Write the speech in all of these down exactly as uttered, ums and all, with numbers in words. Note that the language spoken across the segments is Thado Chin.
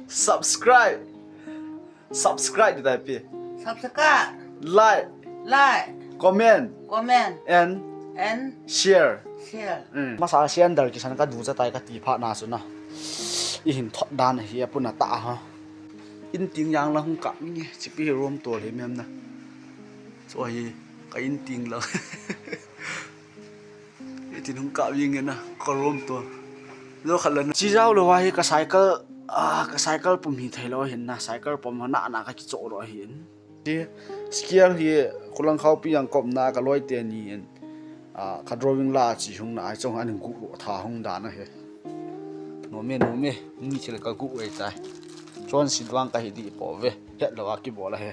Subscribe. Subscribe di tai pi. Subscribe. Like. Like. Comment. Comment. And. And. Share. Share. Mm. Masa share dar kisan ka du cha tai ka ti pha na su na. I hin thot dan hi a puna ta ha. In ting yang la hung ka mi nge chipi room to le mem na. So hi ka in ting la. Itin hung ka ving na ka room to. Lo khat la na. Chi jao lo wa hi ka cycle, ah, ka cycle pum hi thei lo hin na, cycle pum na na ka kicho lo hin. Chi scale hi kulang khau pi yang kop na ka loi te ni in. Ah, ka drawing la chi hung na ai chong an gu lo tha hung da na he. No me, no me, ni chil ka gu wei tai. Chon si duang ka hi di po ve. Het lo a ki bol a he.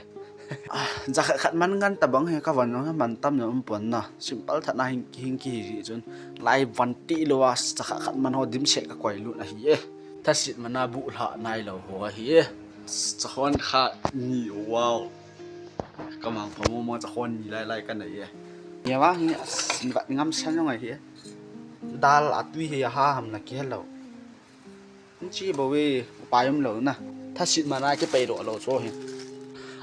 Ah, jakhat khat man ngan ta bang he ka van jong man tam jong um pon na. Simple that na hing, hing ki hi chun. Lai van ti lo a jakhat khat man ho dim set ka koi lut ahi e. Thasit mana bu lha nai lo ho ahi e. Chahon kha ni wow. Ka mang pha mo mo chahon ni lai lai ka nei e. Nia vang hi as, ni vat ngam san jong ahi e. Dal a tui hi a ha ham na ki he lo. Chi bo we, pai um lo na. Thasit mana ki pai ro lo cho hi.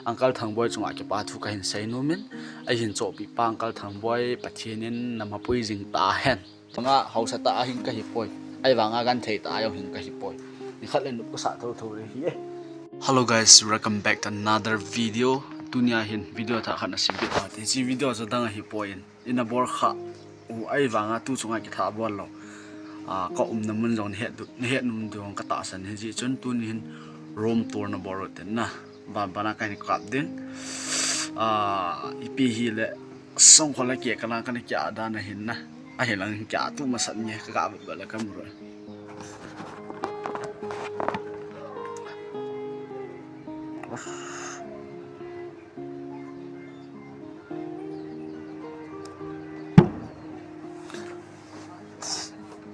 Uncle Thangboi chunga kipa thu ka hin sei nom in. A hin chopi pa Uncle Thangboi Pathen in na mapui jing ta hen. Chunga hausa ta a hin ka hi poi. Ai vanga gan thei ta a jong hin ka hi poi. Ni khat le nup ka sa tho tho le hi e. Hello guys, welcome back to another video. Tunia hin video tha khat na sim bit ta. Te chi video chu dang ahi poi in. Ina bor kha u ai vanga tu chunga kitha bol lo. Ah, ka umna mun jong ni het du, ni het num du ka tahsan hi ji chun tuni hin room tour na bol ten na. Ban bana ka ni kap ding. Ah, ipi hi le song ko la ke ka la ka ni kya da na hin na. A hi lang kya tu ma san ni ka ga ba la ka mu ro.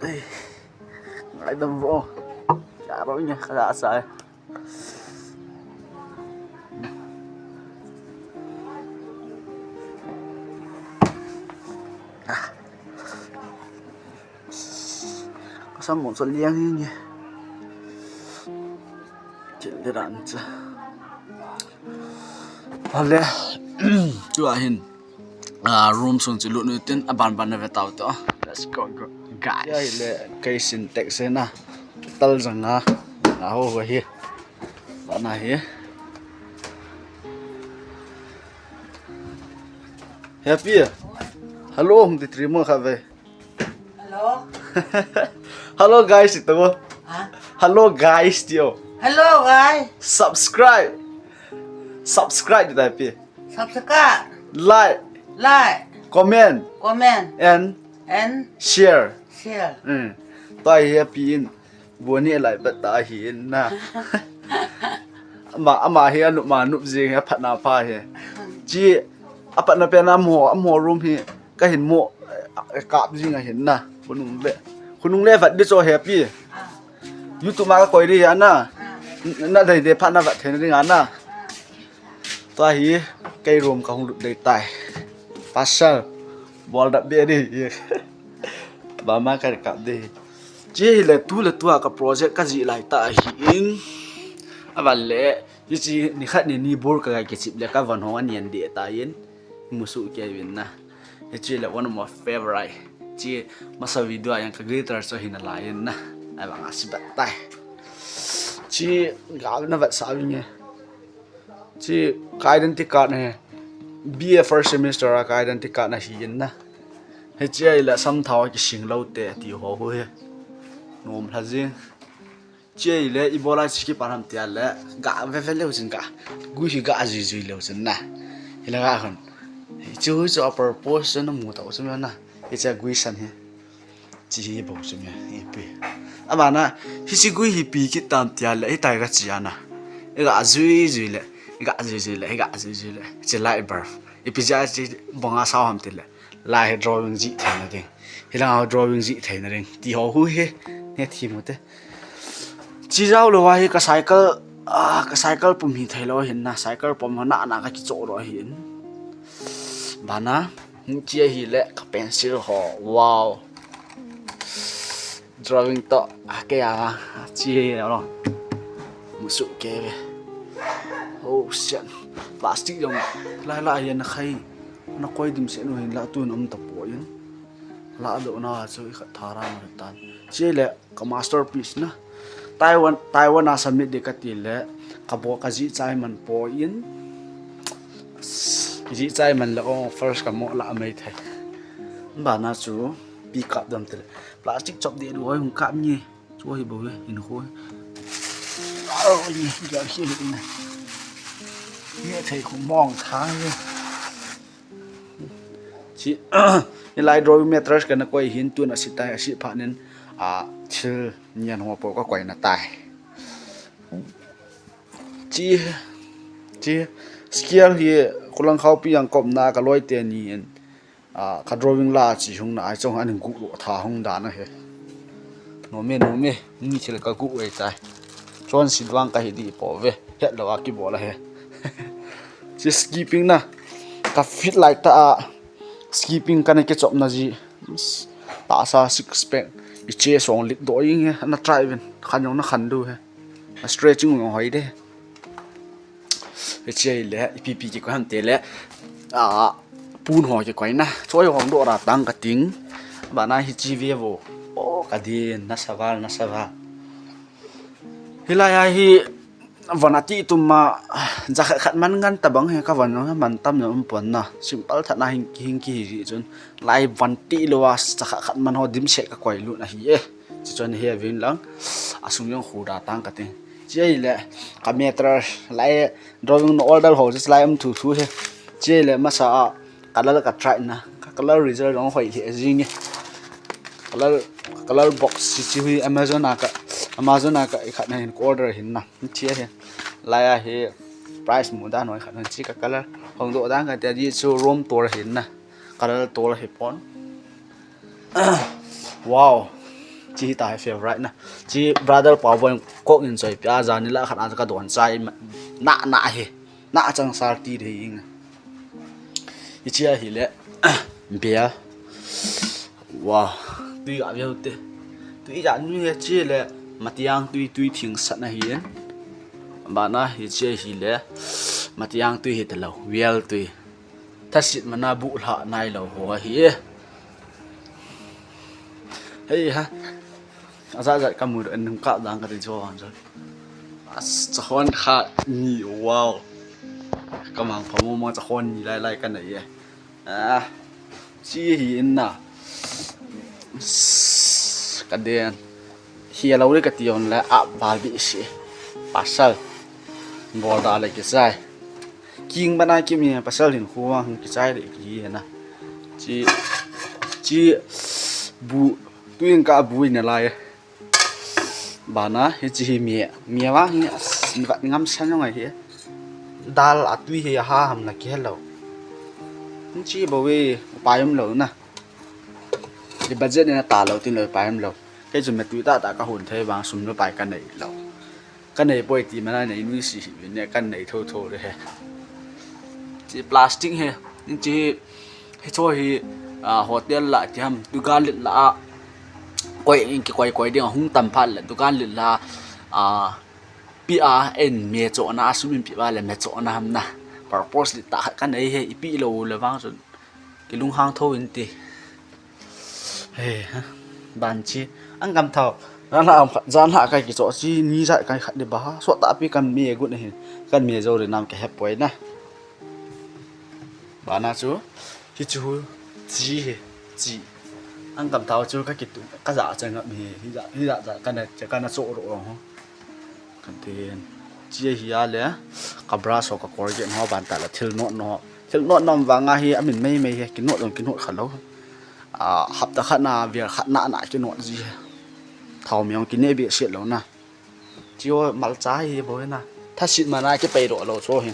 Ai, ngai dam vo. Charo nya ka sa. Ka sam mo so liang ni. Chil de ran cha. Ale. Tu a hin. Ah, room sung chu lut nu tin a ban ban na ve tau to. Let's go, go, guys. Ya hi le kai sin tek se na. Tal jang a. Na ho ho hi. Ba na hi. Happy. Hello, hum ti tri mo kha ve. Hello. Hello guys, ito mo. Ha? Hello guys, tio. Hello guys. Subscribe. Subscribe di tai pi. Subscribe. Like. Like. Comment. Comment. And. And. Share. Share. Mm. Tai hi pi in. Boni lai pat ta hi in na. Ama, ama hi anup ma nup jing hi a phat na pha hi. Chi a phat na pen a mo, a mo room hi. Ka hin mo, eh, kap jing a hin na. Khonung le. Khonung le vat di cho happy. YouTube ma ka koi di a na. Na dei de phat na vat thei na ding a na. Tua hi, kei room ka hung lut dei tai. Pasal. Bol dap be di. Ba ma ka kap di. Chi hi le tu le tu a ka project ka ji lai ta hi in. A van le, chi chi ni khat ni ni bur ka ga ki chip le ka van ho an yan de ta in. Musu ke win na. Hichi le one of my favorite. Chi masa video a yang ka glitter so hin a la yin na. Ai bang a si bat tai. Chi ga na vat sa win nge. Chi ka identity card ne. B A first semester a ka identity card na hi yin na. Hichi ai la sam thao ki sing lo te ti ho ho he. Nom la jing. Chi le i bola chi ki param tia le ga ve ve leu chin ga. Gui hi ga jui jui leu chin na. Hi la ga hon. Hi chu chu a purpose na mu ta u chu na. Hi cha gui san hi. Chi hi bo chu me. Hi pi. Ama na hi chi gui hi pi ki tam tia le hi tai ga chi ana. I ga jui jui le. I ga jui jui le. I ga jui jui le. Chi light bulb. I pi ja chi bonga sao ham ti le. Lai hi drawing ji thei na ding. Hi la drawing ji thei na ding. Ti ho hu hi. Ne thi mu te. Chi jao lo a hi ka cycle, ah, ka cycle pum hi thei lo hin na, cycle pum ho na na ka kicho lo hin. Bana, chi a hi le ka pencil ho, wow. Drawing to, a ke a, chi a hi lo. Su ke ve. Oh shit. Plastic jong lai lai hian a khai. Na koi dim se nu hin la tun um ta poi in. La do na chu i khat thara ma tan. Chele ka masterpiece na. Taiwan, Taiwan a submit de ka ti le ka bo ka ji chai man poi in. Ji chai man le o first ka mo la mai thai. Ba na chu pi kap dam te le. Plastic chop de du hoi hung kap ni. Chu hi bo ve, in khu. Aro ni, ga hi ni. Ni thei khu mong thang ni. Chi, ni lai drawing mattress ka na koi hin tun a si tai, a si pha nen, a, thil nian ho po ka koi na tai. Chi, chi, scale hi kulang khau pi yang kop na ka loi te ni en. A, ka drawing la chi hung na ai chong an gu lo tha hung dan a he. No me, no me, ni thil ka gu ei tai. Chon si duang ka hi di po ve. Het lo a ki bol a he. Chi skipping na. Ka fit lai ta a. Skipping ka na ke chop na ji. Ta sa six pack. I che song lik do ing he. Na try ven. Khan yong na khan du he. A stretching yong hoi de. Hichi ahile, ipi pi kikoi ham tile, a, pun ho kikoi na. Choi hong doh ra tang ka ting. Bana hichi ve vo. O, ka din, nasa val, nasa val. Hilai a hi, von a ti tum ma, jakhat khat man ngan ta bang he ka von man tam na um pon na. Simple that na hing, hing ki hi chun. Lai von ti lo a, jakhat khat man ho dim se ka koi lut na hi e. Chi chun hi a vin lang, a sung jong khu da tang ka ting. Chi ahile, ka mattress lai, drawing na order ho, chi lai um thu thu he. Chi ahile, masa a, color ka try na, ka color result jong hoi le jing e. Color, color box chi chi hui Amazon a ka, Amazon a ka i khat na hin ka order hin na. Chi ahi, lai a hi, price mu dan hoi khat na, chi ka color, hong do dan ka te, di chu room tour hin na. Color tour hi pon. Wow. Chi hi ta hi favorite na. Chi brother Pau Boy kok in choi pia jan ni la khat a ka don chai na na hi. Na chang sar ti de ing. I chi ahile. Bia. Wow. Tui a veu te. Tui a nu he chi le. Matiang tui tui thing sat na hi en. Bana hi chi ahile. Matiang tui hi te lo. Vial tui. Thasit mana bu lha nai lo ho ahi e. Hei ha. Aza za ka mu an nung ka dang ka ti jo an jo. As chahon kha ni wow. Ka mang pha mo mo chahon ni lai lai ka nei e. Ah. Chi hi in na. Ka den. Hi a lo le ka ti on le a bal bi si. Pasal. Bol da le ki sai. King bana ki mi pasal hin khu wa hung ki chai le ki hi na. Chi, chi bu, tu in ka bu in lai. Bana, hi chi hi mi, mi wa hi, mi wa ngam san yong ai hi. Dal a tui hi a ha ham na ki hello. Chi bo we, pa yum lo na. Di budget na ta lo tin lo pa yum lo. Kei chu me tui ta ta ka hun thei bang sum lo pai ka nei lo. Ka nei poi ti mana nei nui si hi ne ka nei tho tho le he. Chi plastic he. Chi hi cho hi, a, hotel la ti ham dukan lit la a. Koi in ki koi koi ding hung tam phat le dukan lit la a. Pi a en me cho na a sum in pi ba le me cho na ham na. Purpose lit ta khat ka nei he ipi lo le vang chun. Ki lunghang tho in ti. He, ha. Ban chi. An gam thau. Jan ha am khat, jan ha kai ki cho chi, ni jat kai khat di ba ha. So ta pi kan mi e gun hin. Kan mi e jo ri nam ke hep poi na. Bana chu. Hi chu hu. Chi he. Chi. An gam thau chu ka ki tu. Ka ja chang ngam he. Hi ja, hi ja ja ka na, ka na cho ro ho. Kan tin. Chi hi a le. Ka brush ho ka Colgate ho ban ta la thil not no. Thil not nom vang a hi a min mei mei he. Ki not dong ki not kha lo. A, hapta khat na, vial khat na, na ki not ji he. Thau mi ong ki ne bi se lo na. Chi o mal cha hi bo na. Tha sit ma na ki pei ro lo cho hi.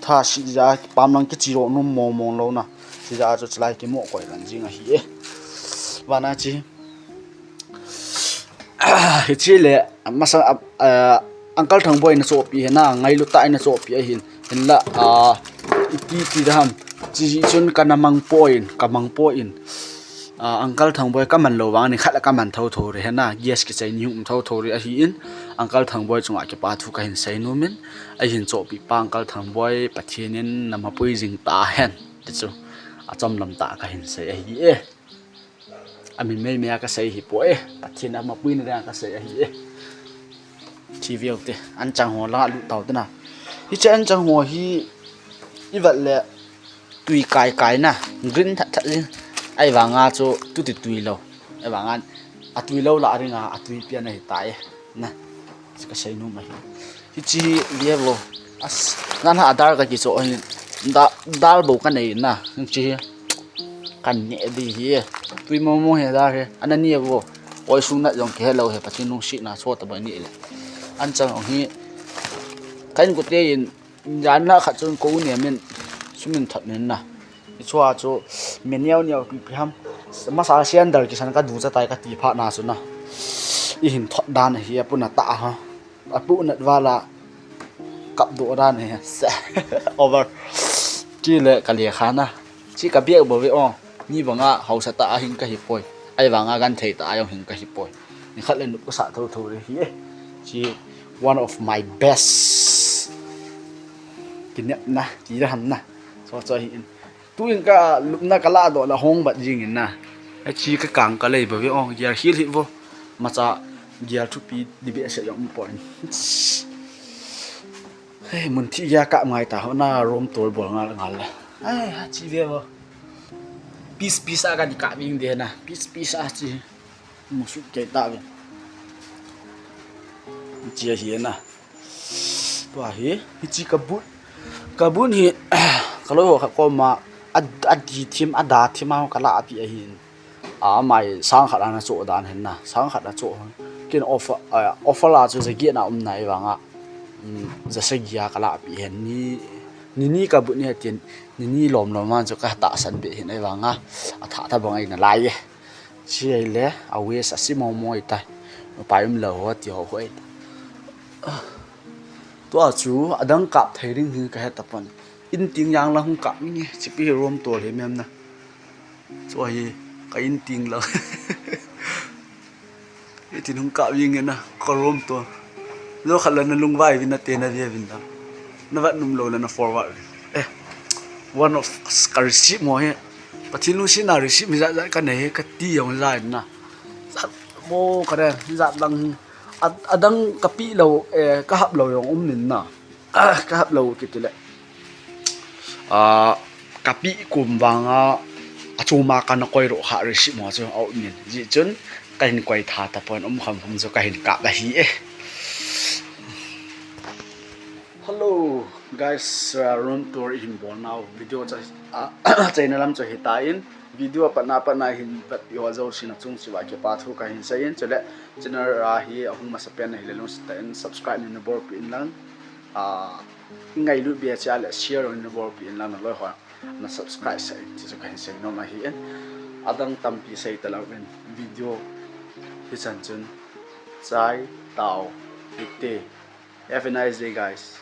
Tha sit ja pam lang ki chi ro nom mo mo lo na. Chi ja cho chlai ki mo koi lang jing a hi e. Bana chi. Hi chi le, masa, a, a, Uncle Thangboi na chopi he na, ngailu ta na chopi a hin. Hin la, a, iti ti da ham. Chi ji chun ka na mang po in, ka mang po in. Ah, Uncle Thangboi kaman lou vang nikhat le kaman thotho ri hena, gas kichai ni um thotho ri ahin, Uncle Thangboi chunga kipa thu kahin sei nom in, ahin chohpeh pa Uncle Thangboi Pathen in namapui jing tahen, ti chu achom lam tah kahin sei ahi e. Amin meimei a kasei hipoi e, Pathen in amapui na dinga kasei ahi e. Thi veu te, anchang ho la lut tau te na. Hiche anchang ho hi ivet le tui kai kai na, green that that jing. Ahivanga chu tuti tui lou. Ahivanga atui lou lah a dinga atui pian ahitai na. Chu kasei nom ahi. Hiche hi ve vo. As, nana adar kakichoh ahi. Da, dal bou kanei na. Hiche hi kaneh di hi. Tui momo hi adar hi. Ana ne vo. Oi sung nat jong kihe lou hi. Pathen lungsetna so tabang ni le. Anchang jong hi. Ka inkote in, jan na khat chun kou nemin, sumin thot nin na. Hichea chu, me neo neo pi pi ham. Masa sian dal kisan ka du cha tai kati phat na chu na. Ihin thot dan hi apuna ta ha. Apu nat vala kap do dan hi. Over. Chule ka lekha na. Chi ka biak bou ve o. Ni banga hausa tah a hing kahi poi. Ahivanga genthei tah a jong hing kahi poi. Nikhat le nop kasah thotho le hi e. Chi one of my best. Kinepna, ti da ham na. So, so hi in. Tuin ka lupna kala doh la hong bat jing in na. Achi ka kang ka lei bou ve o, gear hil hil vo. Macha gear thupi di behseh jong um poi. Hei, mun thi gei a kap ngai ta ho na, room tour bol ngal ngal le. Ai, ha chi ve vo. Piece piece a ka di kap ving de na. Piece piece a chi. Mu su ke ta ve. Chi a hi na. Tua hi, hichi ka boot. Ka boot hi, ka loi ho khat koma, a, a di thim, a da thim a ka la a pi ahi. A, amai sang khat ana cho dan hen na, sang khat ana cho. Ken offer, a, offer la chu jagiet na um na ahivanga. Um, jasagi a ka la pi hen ni, ni ni ka boot ni atin, ni ni lom lom man chu ka tahsan be hen ahivanga. A tha ta bang ai na lai e. Chi ai le, a waist a si mo mo ai tai. Pai um lo ho ti ho ho ai ta. Tua chu, adang kap thei ding hi ka he tapon. In ting yang la hung kap nge, chipi hi room tour hi mem na. Chu hi ka in ting lou. Hitin hung kap ving na ka room tour. Lo khat la na lungvai vin na te na ve vin da. Na vat num lou la na forward vin. Eh, one of us ka receive mo hi. Pathen lungsetna receive mi jat jat ka nei hi ka ti jong jat na. Jat mo ka re, jat lang hi. A, adang ka pi lou, eh, ka hap lou jong um in na. Ah, ka hap lou kiti le. Ah, ka pi kum vanga, a chuma ka na koi ro kha receive mo chu a um in. Ji chun, ka hin koi tha tapon um kham kham chu ka hin kap ahi e. Hello, guys, uh, room tour i hin bol nau. Video cha, ah, chaina lam chu hi ta in. Video a pat na pat na hin vet pi ho jouse na chung cheh uva kipa thu ka hin sei in. Chule, channel a hi ahung masa pen ahile lungset tah in subscribe nei na bol peh in lang. Ah, i ngailut beh cheh a le share nei na bol peh in lang na loi ho. Na subscribe sah in, ti chu ka hin sei nom ahi in. Adang tampi sei ta lou in video hi chan chun. Chai tau. Hi te. Have a nice day, guys.